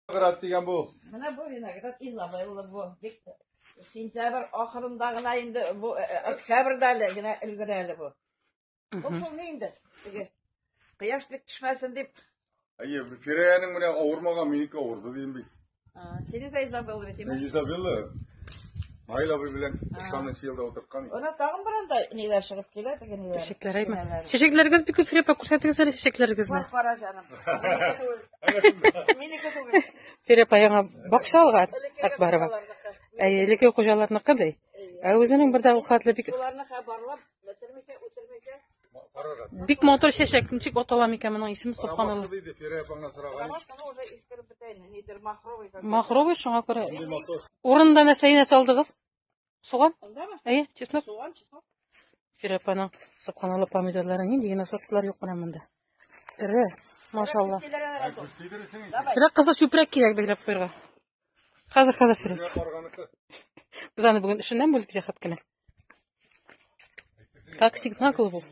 Виноград дигән бу. Менә бу виноград Изабелла бу. Бик сентябрь ахырында гына инде бу э, э, октябрьдә әле генә өлгерә әле бу. Бу шул ни инде? Теге кояш бик төшмәсен дип. Әйе, Фирәянең менә авырмаган, минеке авырды дим бит. Сине дә Изабелла бит, име? Изабелла. Наил абый белән 90 елда утырткан. Ана тагын бер анда ниләр чыгып килә, теге ниләр. Чәчәкләр әйме? Чәчәкләрегез бик күп, Фирә апа, күрсәтегез әле чәчәкләрегезне. Бар, кара җаным. Минеке түгел. Минеке түгел. Фирә апа яңа бакча алган Элеккеге Акбарова. хуҗаларныкы. Әйе, элекке хуҗаларныкы ди. Ә үзенең бер дә ул хәтле бик Шуларны хә барлап, бетермичә, үтермичә. Карарга. бик матур чәчәк. Ничек атала микән моның исеме, субханалла. Ромашка диде, Фирә апаңнан сораган. Ромашканы уже искереп бетә инде, нидер махровый. какой-то. Махровый шуңа күрә. Инде матур. Урында нәрсә инә салдыгыз? Суган? Андамы? Әйе, чеснок. Суган, чеснок. Фирә апаның субханалла помидорлары нинди генә сортлар юк менә монда. Эре, машалла. Күз тидересең. Давай. Фирә кызыл чүпрәк кирәк бәйләп куярга. Хәзер, хәзер Фирә. Фирә карганыкы. Без аны бүген эшеннән бүлдек җәһәт кенә. Как сигнал бу.